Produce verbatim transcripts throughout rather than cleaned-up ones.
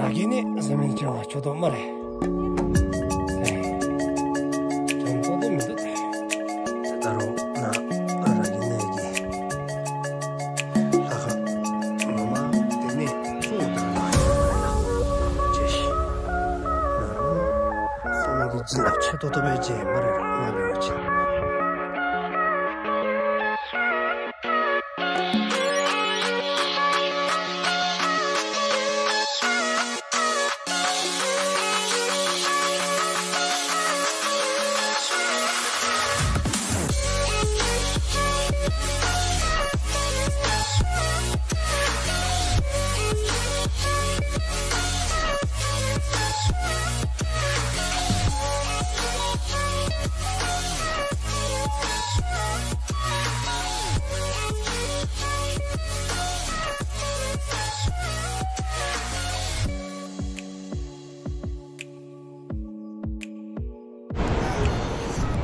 ར་གི་ནས་ཟེར་མི་ཅིག་ཡང་ཆོག་དོ་སྨ་རེ། ཨེ། ཅང་ཏོག་ཏོ་མི་འདུག། ད་རུང་ན་ར་གི་ནས་ཀྱི་ལྷ་ཁང་ངོ་མ་དེ་ནས་གཙོ་བོ་དེ་ལ་ཡོད་པ་ལ་བྱས་ཤིང་། ན་རུང་ཁོ་མོ་གི་བྱིན་རླབས་ཆེ་ཏོག་ཏོ་སྦེ་བྱས་སྨ་རེ་ར་ང་འབད་བ་ཅིན།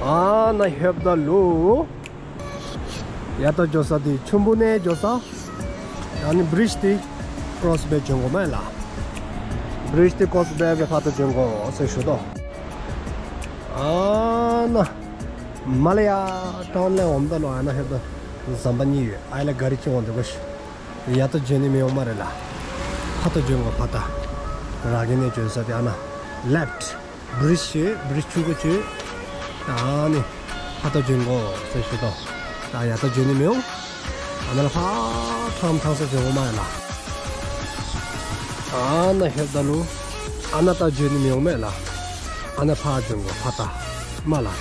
ཨ་ནཱ་ལྷོདཔ་ད་ལུ་ཡར་ལྟ་འགྱོ་ས་འདི་ཆུམ་བུ་ནས་འགྱོ་ས། ཨ་ནི་བི་རིཇ་འདི་ཀོརོསི་འབད་འགྱོ་དགོ་མས་ལགས། བི་རིཇ་འདི་ཀོརོསི་འབད་འབད་ཕར་ལྟ་འགྱོ་དགོ་ཟེར་ཞུ་དོ། ཨ་ནཱ་མར་ལས་ཡར་ཊའུན་ལས་འོངམ་ད་ལུ་ཨ་ནཱ་ལྷོདཔ་ད་ཟམ་པ་གཉིས་ཡོད། ཨ་ལས་ག་རི་ཅིག་འོང་དེ་གོ་ཤིག། ཡར་ལྟ་འགྱོ་ནི་མི་འོང་སྨ་རེ་ལགས། ཕར་ལྟ་འགྱོ་དགོ་ཕར་ལྟ། ར་གི་ནས་འགྱོ་ས་འདི་ཨ་ནཱ་ལེཕཊ། བི་རིཇ་ཡོད། བི་རིཇ་ཆུང་ཀུ་ཅིག་ཡོད། ཨ་ནི་ཕར་ལྟ་འགྱོ་དགོ་ཟེར་ཞུ་དོ། ད་ཡར་ལྟ་འགྱོ་ནི་མི་འོང་། ཨ་ནཱ་ལས་ཕར་ཐང་ཐང་ས་འགྱོ་དགོ་མས་ལགས། ཨ་ནཱ་ལྷོདཔ་ད་ལུ་ཨ་ནཱ་ལྟ་འགྱོ་ནི་མི་འོང་མས་ལགས། ཨ་ནཱ་ཕར་འགྱོ་དགོ་ཕར་ལྟ་མས་ལགས།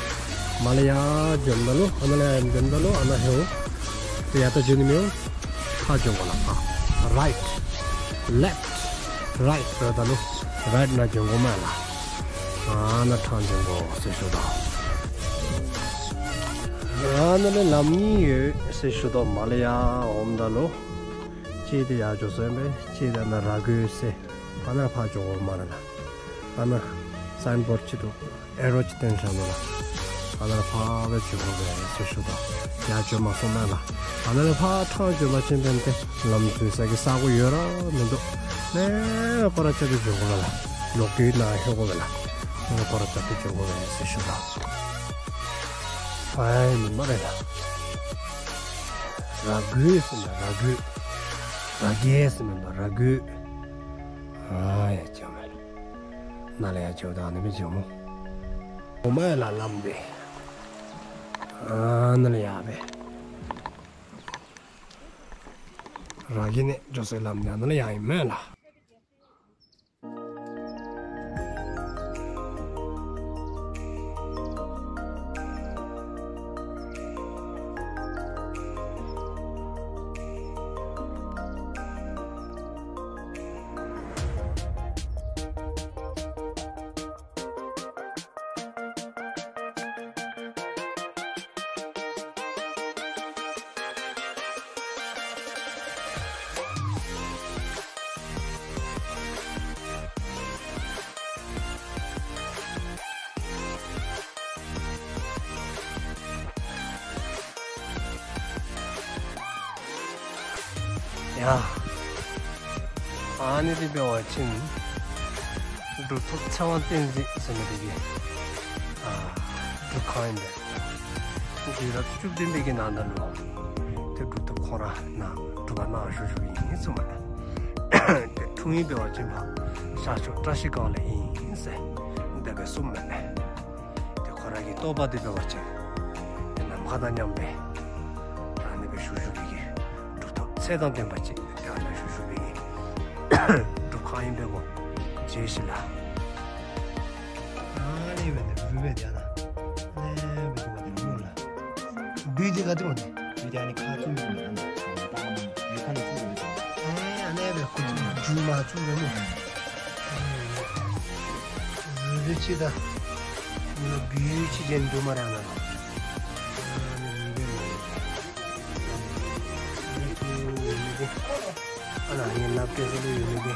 མར་ལས་ཡར་འགྱོཝ་ད་ལུ་ཨ་ནཱ་ལས་ཡར་འགྱོཝ་ད་ལུ་ཨ་ནཱ་ལྷོད། ཏེ་ཡར་ལྟ་འགྱོ་ནི་མི་འོང་། ཕར་འགྱོ་དགོ་ལགས་ཕར། རའིཊ་ལེཕཊ་རའིཊ་འབདཝ་ད་ལུ་རའིཊ་ནང་འགྱོ་དགོ་མས་ལགས། ཨ་ནཱ་ཐང་འགྱོ་དགོ་ཟེར་ཞུ་དོ། ཨ་ནཱ་ལས་ལམ་གཉིས་ཡོད་ཟེར་ཞུ་དོ། མར་ལས་ཡར་འོངམ་ད་ལུ་གཅིག་འདི་ཡར་འགྱོ་ས་ཨིན་པས། གཅིག་འདི་ཨ་ནཱ་ར་རྒོད་ཟེར་ཨ་ནཱ་ཕར་འགྱོ་དགོ་སྨ་རེ་ལགས། ཨ་ནཱ་སའིན་བོཌ་ཅིག་འདུག། ཨེ་རོ་ཅིག་བཏོན་བཞག་ནུག་ལགས། ཨ་ནཱ་ལས་ཕར་སྦེ་འགྱོ་དགོ་པས་ཟེར་ཞུ་དོ། ཡར་འགྱོ་མ་སོང་མས་ལགས། ཨ་ནཱ་ལས་ཕར་ཐང་འགྱོ་བ་ཅིན་ཏན་ཏན་ལམ་འཛུལ་ས་གི་ས་གོ་ཡོད་ར་མིན་འདུག། ནཱ་སྐོར་ར་རྐྱབ་སྟེ་འགྱོ་དགོ་པས་ལགས། ལོག་སྟེ་ནཱ་ལྷོད་དགོ་པས་ལགས། ནཱ་སྐོར་ར་རྐྱབ་སྟེ་འགྱོ་དགོ་པས་ཟེར་ཞུ་དོ། ཨའི་མེན་སྨ་རེ་ལགས། ར་རྒོད་ཟེར་མས། ར་རྒོད། ར་རྒྱལ་ཟེར་མེན་པར་ར་རྒོད། ཨ་ཡ་ཅིག་མས་ལགས། ནཱ་ལས་ཡར་འགྱོཝ་ད་ཨ་ནི་སྦེ་འགྱོཝ་སྨོ། འོང་མས་ལགས་ལམ་འདི། ཨ་ནཱ་ལས་ཡར་སྦེ་ར་གི་ནས་འགྱོ་སའི་ལམ་འདི་ཨ་ནཱ་ལས་ཡར་ཨིན་མས་ལགས། ཡ། ཨ་ནི་འདི་འབད་བ་ཅིན་གྲུབ་ཐོབ་ཚེ་དབང་བསྟན་འཛིན་ཟེར་མི་འདི་གི་ཨ་སྒྲུབ་ཁང་ཨིན་པས། དུས་རབས་བཅུ་བདུན་པའི་གི་ནང་ན་ལུ་ཏེ་གྲུབ་ཐོབ་ཁོ་ར་ནཱ་སྒྲུབ་པ་གནང་བཞུགས་བཞུགསཔ་ཨིན་གསུངམ་མས། ཏེ་འཁྲུངས་ཡུལ་འབད་བ་ཅིན་ཕར་ཤར་ཕྱོགས་བཀྲ་ཤིས་སྒང་ལས་ཨིན་ཟེར་དེ་སྦེ་གསུངམ་མས། ཏེ་ཁོ་ར་གི་རྟོགས་པ་འདི་འབད་བ་ཅིན་ཏེ་ནམ་མཁའ་དང་མཉམ་པའི་ཨ་ནི་སྦེ་བཞུགས་བཞུགས་པའི་གི་གྲུབ་ཐོབ་ཚད་དང་ལྡན་པ་ཅིག་ཏེ་ཨ་ནཱ་བཞུགས་བཞུགས་པའི་གི་སྒྲུབ་ཁང་ཨིན་པས་གོ། མཇལ་ཤིག་ལགས། ཨ་ནི་སྦེ་ཏེ་སྦུལ་སྦེ་ཏེ་ཨ་ནཱ་ཨ་ནི་སྦེ་ཏེ་འོང་ནི་ལགས། སྦུལ་འདི་ག་ཏེ་འོང་ནི། སྦུལ་འདི་ཨ་ནི་ཁ་བཙུམ་སྦེ་ཨ་ནི་ཨེ་ཁ་ལུ་བཙུམ་སྦེ། ཨེ་ཨ་ནི་སྦེ་ཁོ་ཚུ་མཇུག་མ་བཙུམ་སྦེ་སྨོ། རུས་སྦལ་ཅིག་དང་མི་ལུ་སྦུལ་ཅིག་ཅིག་འདུག་སྨ་རེ་ཨ་ནཱ་ལུ། ཨ་ནི་རུས་སྦལ་ཨ་ནི་ཐུ་ཡོད་མི་འདི། ཨ་ནཱ་ངེའི་ལགཔ་སྐྱེལ་ས་ལུ་ཡོད་མི་འདི།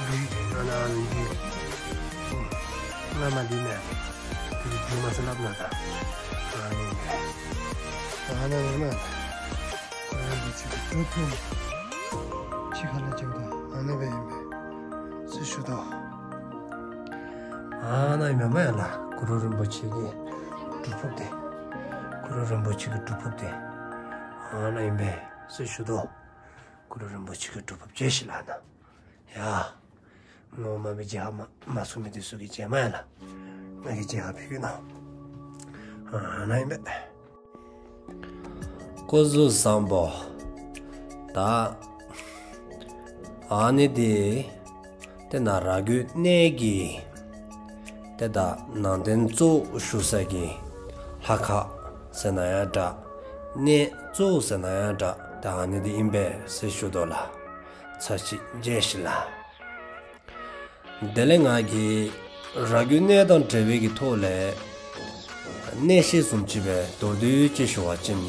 སྦུལ་ཨ་ནཱ་ཨ་ནི་འདི། ཨོ། སྔ་མ་འདི་མས། ཏེ་རྒྱུ་མ་ཟེར་སླབ་ན་ད། ཨ་ནི་ཨིན་པས། ཨ་ནི་ཨིན་པས། ཨ་ནི་འདི་ཚུ་གྲུབ་ཐོབ་ཅིག་ཁ་ལས་བྱུང་ད་ཨ་ནི་སྦེ་ཨིན་པས། ཟེར་ཞུ་དོ། ཨ་ནཱ་ཨིན་མས་ཡ་ལགས། གུ་རུ་རིན་པོ་ཆེ་གི་སྒྲུབ་ཕུག་འདི། གུ་རུ་རིན་པོ་ཆེ་གི་སྒྲུབ་ཕུག་འདི་ཨ་ནཱ་ཨིན་པས་ཟེར་ཞུ་དོ། གུ་རུ་རིན་པོ་ཆེ་གི་སྒྲུབ་ཕུག་མཇལ་ཤིག་ལགས་ན། ཡ། ངོ་མ་མི་མཇལ་ཁ་མ་མ་ཚུགས་མི་འདི་ཚུ་གིས་མཇལ་མས་ཡ་ལགས། ང་གིས་མཇལ་ཁ་ཕུལ་གེ་ན། ཨ་ནཱ་ཨིན་པས། སྐུ་གཟུགས་བཟང་པོ། ད་ཨ་ནི་འདི་ཏེ་ནཱ་ར་རྒོད་གནས་ཀྱི་ཏེ་ད་ནང་རྟེན་གཙོ་བོ་བཞུགས་ས་གི་ལྷ་ཁང་ཟེར་ན་ཡང་འདྲ། གནས་གཙོ་བོ་ཟེར་ན་ཡང་འདྲ། ད་ཨ་ནི་འདི་ཨིན་པས་ཟེར་ཞུ་དོ་ལགས། ཚར་གཅིག་མཇལ་ཤིག་ལགས། དེ་ལས་ང་གིས་ར་རྒོད་གནས་དང་འབྲེལ་བའི་གི་ཐོག་ལས་གནས་བཤད་བཟུམ་ཅིག་སྦེ་མདོར་བསྡུས་ཅིག་ཞུ་བ་ཅིན།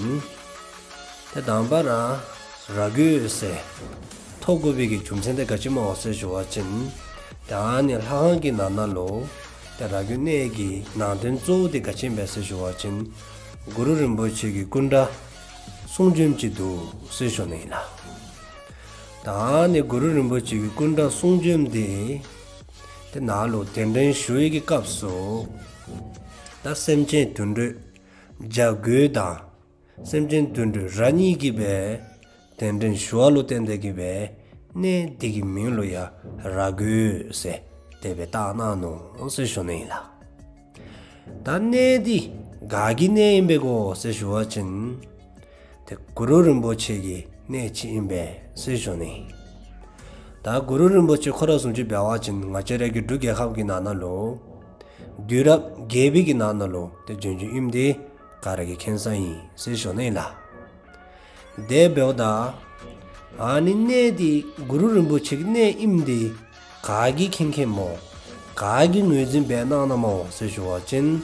ཏེ་དང་པ་ར་ར་རྒོད་ཟེར་ཐོབ་དགོ་པའི་གི་རྒྱུ་མཚན་འདི་ག་ཅི་སྨོ་ཟེར་ཞུ་བ་ཅིན། ཏེ་ཨ་ནི་ལྷ་ཁང་གི་ནང་ན་ལུ་ཏེ་ར་རྒོད་གནས་ཀྱི་ནང་རྟེན་གཙོ་བོ་འདི་ག་ཅི་ཨིན་པས་ཟེར་ཞུ་བ་ཅིན། གུ་རུ་རིན་པོ་ཆེ་གི་སྐུ་འདྲ་གསུང་བྱོནམ་ཅིག་འདུག་ཟེར་ཞུ་ནི་ཨིན་ལགས། ད་ཨ་ནི་གུ་རུ་རིན་པོ་ཆེ་གི་སྐུ་འདྲ་གསུང་བྱོནམ་འདི་ཏེ་ནཱ་ལུ་གདན་འདྲེན་ཞུ་བའི་གི་སྐབས་སུ་ད་སེམས་ཅན་དུད་འགྲོ་བྱ་རྒོད་དང་སེམས་ཅན་དུད་འགྲོ་ར་གཉིས་ཀྱིས་སྦེ་གདན་འདྲེན་ཞུ་བ་ལུ་བརྟེན་ཏེ་གིས་སྦེ་གནས་འདི་གི་མིང་ལུ་ཡང་ར་རྒོད་ཟེར་དེ་སྦེ་བཏགས་གནང་ནུག་ཟེར་ཞུ་ནི་ཨིན་ལགས། ད་གནས་འདི་ག་གི་གནས་ཨིན་པས་གོ་ཟེར་ཞུ་བ་ཅིན། ཏེ་གུ་རུ་རིན་པོ་ཆེ་གི་གནས་ཅིག་ཨིན་པས་ཟེར་ཞུ་ནི། ད་གུ་རུ་རིན་པོ་ཆེ་ཁོ་ར་བཟུམ་ཅིག་འབད་བ་ཅིན་ང་བཅས་ར་གི་འབྲུག་རྒྱལ་ཁབ་ཀྱི་ནང་ན་ལུ་དུས་རབས་བརྒྱད་པའི་གི་ནང་ན་ལུ་ཏེ་བྱོན་བྱོནམ་ཨིནམ་འདི་ག་ར་གིས་མཁྱེན་གསལ་ཨིན་ཟེར་ཞུ་ནི་ཨིན་ལགས། དེ་འབདཝ་ད་ཨ་ནི་གནས་འདི་གུ་རུ་རིན་པོ་ཆེ་གི་གནས་ཨིནམ་འདི་ག་གིས་མཁྱེན་མཁྱེནམ་སྨོ། ག་གིས་ངོས་འཛིན་འབད་གནང་གནངམ་སྨོ་ཟེར་ཞུ་བ་ཅིན།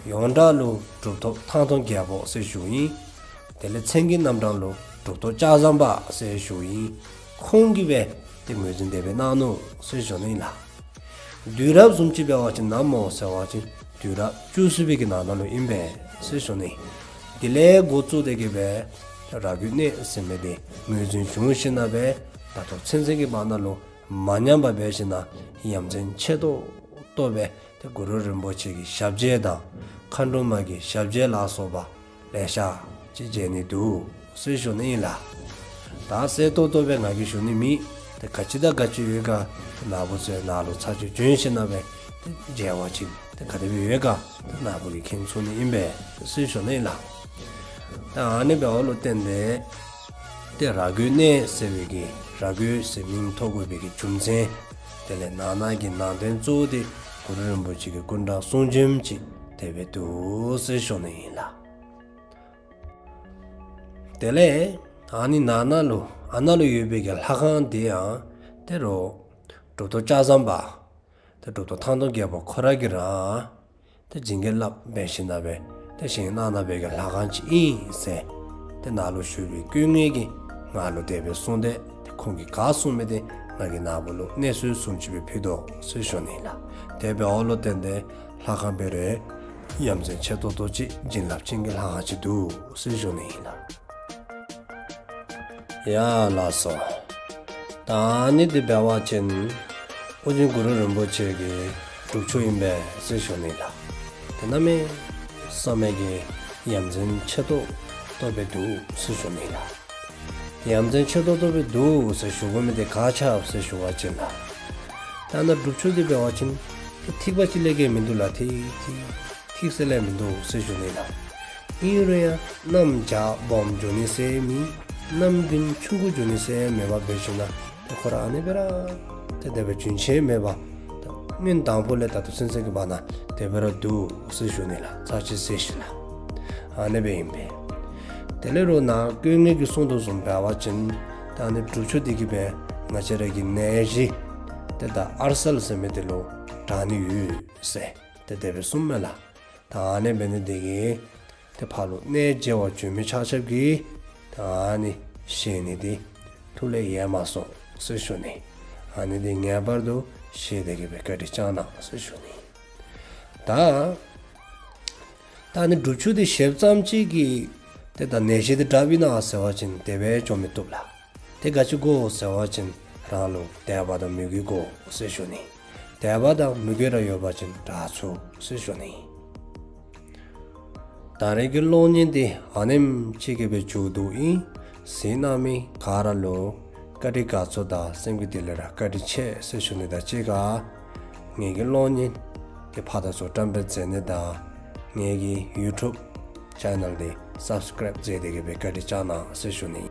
ཡོངས་གྲགས་ལུ་གྲུབ་ཐོབ་ཐང་སྟོང་རྒྱལ་པོ་ཟེར་ཞུཝ་ཨིན། དེ་ལས་མཚན་གྱི་རྣམ་གྲངས་ལུ་གྲུབ་ཐོབ་ལྕགས་ཟམ་པ་ཟེར་ཞུཝ་ཨིན། ཁོང་གིས་སྦེ་ཏེ་ངོས་འཛིན་དེ་སྦེ་གནང་ནུག་ཟེར་ཞུ་ནི་ཨིན་ལགས། དུས་རབས་བཟུམ་ཅིག་འབད་བ་ཅིན་ནམ་སྨོ་ཟེར་བ་ཅིན་དུས་རབས་བཅུ་གསུམ་པའི་གི་ནང་ན་ལུ་ཨིན་པས་ཟེར་ཞུ་ནི། དེ་ལས་འགོ་བཙུགས་ཏེ་གིས་སྦེ་ར་རྒོད་གནས་ཟེར་མི་འདི་ངོས་འཛིན་བྱུང་ཞིནམ་ལས་ད་ལྟོ་ཚུན་ཚོད་ཀྱི་བར་ན་ལུ་མ་ཉམས་པར་འབད་ཞིནམ་ལས་ཡ་མཚན་ཆེ་ཏོག་ཏོ་སྦེ་ཏེ་གུ་རུ་རིན་པོ་ཆེ་གི་ཞབས་རྗེས་དང་མཁའ་འགྲོ་མ་གི་ཞབས་རྗེས་ལ་སོགས་པ་ལེ་ཤ་ཅིག་མཇལ་ནི་འདུག་ཟེར་ཞུ་ནི་ཨིན་ལགས། ད་གསལ་ཏོག་ཏོ་སྦེ་ང་གིས་ཞུ་ནི་མེད། ཏེ་ག་ཅི་དང་ག་ཅི་ཡོད་ག་ཏེ་ནཱ་བུ་ཚུ་ནཱ་ལུ་ཚར་གཅིག་བྱོན་ཞིནམ་ལས་ཏེ་མཇལ་བ་ཅིན་ཏེ་ག་དེ་སྦེ་ཡོད་ག་ཏེ་ནཱ་བུ་གིས་མཁྱེན་ཚུགས་ནི་ཨིན་པས་ཟེར་ཞུ་ནི་ཨིན་ལགས། ད་ཨ་ནི་འབདཝ་ལུ་བརྟེན་ཏེ་ཏེ་ར་རྒོད་གནས་ཟེར་བའི་གི་ར་རྒོད་ཟེར་མིང་ཐོབ་དགོ་པའི་གི་རྒྱུ་མཚན། དེ་ལས་ནང་ན་གི་ནང་རྟེན་གཙོ་བོ་འདི་གུ་རུ་རིན་པོ་ཆེ་གི་སྐུ་འདྲ་གསུང་བྱོནམ་ཅིག་དེ་སྦེ་འདུག་ཟེར་ཞུ་ནི་ཨིན་ལགས། དེ་ལས་ཨ་ནི་ནང་ན་ལུ་ཨ་ནཱ་ལུ་ཡོད་པའི་གི་ལྷ་ཁང་འདི་ཡང་ཏེ་རུང་གྲུབ་ཐོབ་ལྕགས་ཟམ་པ་ཏེ་གྲུབ་ཐོབ་ཐང་སྟོང་རྒྱལ་པོ་ཁོ་ར་གིས་ར་ཏེ་བྱིན་གྱིས་བརླབས་འབད་ཞིནམ་ལས་ཏེ་བཞེངས་གནང་གནང་བའི་གི་ལྷ་ཁང་ཅིག་ཨིན་ཟེར་ཏེ་ནཱ་ལུ་བཞུགས་པའི་སྐུ་དངོས་ཀྱིས་ང་ལུ་དེ་སྦེ་གསུངས་ཏེ་ཏེ་ཁོང་གིས་ག་གསུངས་མི་འདི་ང་གིས་ནཱ་བུ་ལུ་གནས་ཚུལ་བཟུམ་ཅིག་སྦེ་ཕུལ་དོ་ཟེར་ཞུ་ནི་ཨིན་ལགས། དེ་འབདཝ་ལུ་བརྟེན་ཏེ་ལྷ་ཁང་འབད་རུང་ཡ་མཚན་ཆེ་ཏོག་ཏོ་ཅིག་བྱིན་རླབས་ཅན་གྱི་ལྷ་ཁང་ཅིག་འདུག་ཟེར་ཞུ་ནི་ཨིན་ལགས། ཡ་ལགས་སོ། ད་ཨ་ནི་འདི་འབད་བ་ཅིན་ཨོ་རྒྱན་གུ་རུ་རིན་པོ་ཆེ་གི་སྒྲུབ་ཆུ་ཨིན་པས་ཟེར་ཞུ་ནི་ལགས། ཏེ་གནམ་མེད་ས་མེད་ཀྱི་ཡ་མཚན་ཆེ་ཏོག་ཏོ་སྦེ་འདུག་ཟེར་ཞུ་ནི་ལགས། ཡ་མཚན་ཆེ་ཏོག་ཏོ་སྦེ་འདུག་ཟེར་ཞུ་དགོ་མི་འདི་ག་ཅི་སྦེ་ཟེར་ཞུ་བ་ཅིན་ལགས། ད་ནཱ་སྒྲུབ་ཆུ་འདི་འབད་བ་ཅིན་ཏེ་ཐིགས་པ་ཅིག་ལས་བརྒལ་མིན་འདུག་ལགས། ཐིགས་ཐིགས་ཐིགས་ཟེར་ལས་མིན་འདུག་ཟེར་ཞུ་ནི་ལགས། ཨིན་རུང་ཡང་གནམ་བྱཱར་སྦོམ་འགྱོ་ནི་ཟེར་མེད། གནམ་དགུན་ཆུང་ཀུ་འགྱོ་ནི་ཟེར་མེད་པར་འབད་ཞིནམ་ལས་ཏེ་ཁོ་ར་ཨ་ནི་སྦེ་ར་ཏེ་དེ་སྦེ་རྒྱུན་ཆད་མེད་པར་ཏེ་སྔོན་དང་པོ་ལས་ད་ལྟོ་ཚུན་ཚོད་ཀྱི་བར་ན་དེ་སྦེ་ར་འདུག་ཟེར་ཞུ་ནི་ལགས། ཚར་གཅིག་གསལ་ཞུ་ལགས། ཨ་ནི་སྦེ་ཨིན་པས། དེ་ལས་རོགས་ནཱ་སྐུ་དངོས་ཀྱིས་གསུངས་དོ་བཟུམ་འབད་བ་ཅིན་ད་ཨ་ནི་སྒྲུབ་ཆུ་འདི་གིས་སྦེ་ང་བཅས་ར་གི་ནད་གཞི་ཏེ་ད་ཨར་སེལ་ཟེར་མི་འདི་ལུ་དྲག་ནི་ཡོད་ཟེར་ཏེ་དེ་སྦེ་གསུངམ་མས་ལགས། ད་ཨ་ནི་འབད་ནི་འདི་གིས་ཏེ་ཕར་ལུ་གནས་མཇལ་བར་བྱོན་མི་ཆ་ཁྱབ་ཀྱིས་ད་ཨ་ནི་བཞེས་ནི་འདི་ཐུགས་ལས་ཡལ་མ་སོང་ཟེར་ཞུ་ནི། ཨ་ནི་འདི་ངེས་པར་དུ་བཞེས་ཏེ་གིས་སྦེ་བཀའ་དྲིན་བསྐྱང་གནང་ཟེར་ཞུ་ནི། ད་ད་ཨ་ནི་སྒྲུབ་ཆུ་འདི་བཞེསཔ་ཙམ་ཅིག་གིས་ཏེ་ད་ནད་གཞི་འདི་དྲགཔ་ཨིན་ན་ཟེར་བ་ཅིན་དེ་སྦེ་བཟོ་མི་བཏུབ་ལགས། དེ་ག་ཅི་དགོ་ཟེར་བ་ཅིན་ རང་ལུ་དད་པ་དང་མོས་གུས་དགོ་ཟེར་ཞུ་ནི། དད་པ་དང་མོས་གུས་ར་ཡོད་པ་ཅིན་དྲག་ཚུགས་ཟེར་ཞུ་ནི། ད་རེས་ཀྱི་གློག་བརྙན་འདི་ཨ་ནེམ་ཅིག་གིས་སྦེ་མཇུག་བསྡུ་ཡི། གཟིགས་གནང་མི་ག་ར་ལུ་བཀའ་དྲིན་དགའ་ཚོར་དང་སེམས་ཀྱི་གཏིང་ལས་ར་བཀའ་དྲིན་ཆེ་ཟེར་ཞུ་ནི་དང་གཅིག་ཁར་ངེ་གི་གློག་བརྙན་འདི་ཕར་དང་ཚུར་བཀྲམ་སྤེལ་མཛད་ནི་དང་ངེ་གི་ཡུ་ཊུབ་ཅེ་ནཱལ་འདི་སབ་སི་ཀརའིབ་མཛད་དེ་གིས་སྦེ་བཀའ་དྲིན་བསྐྱང་གནང་ཟེར་ཞུ་ནི།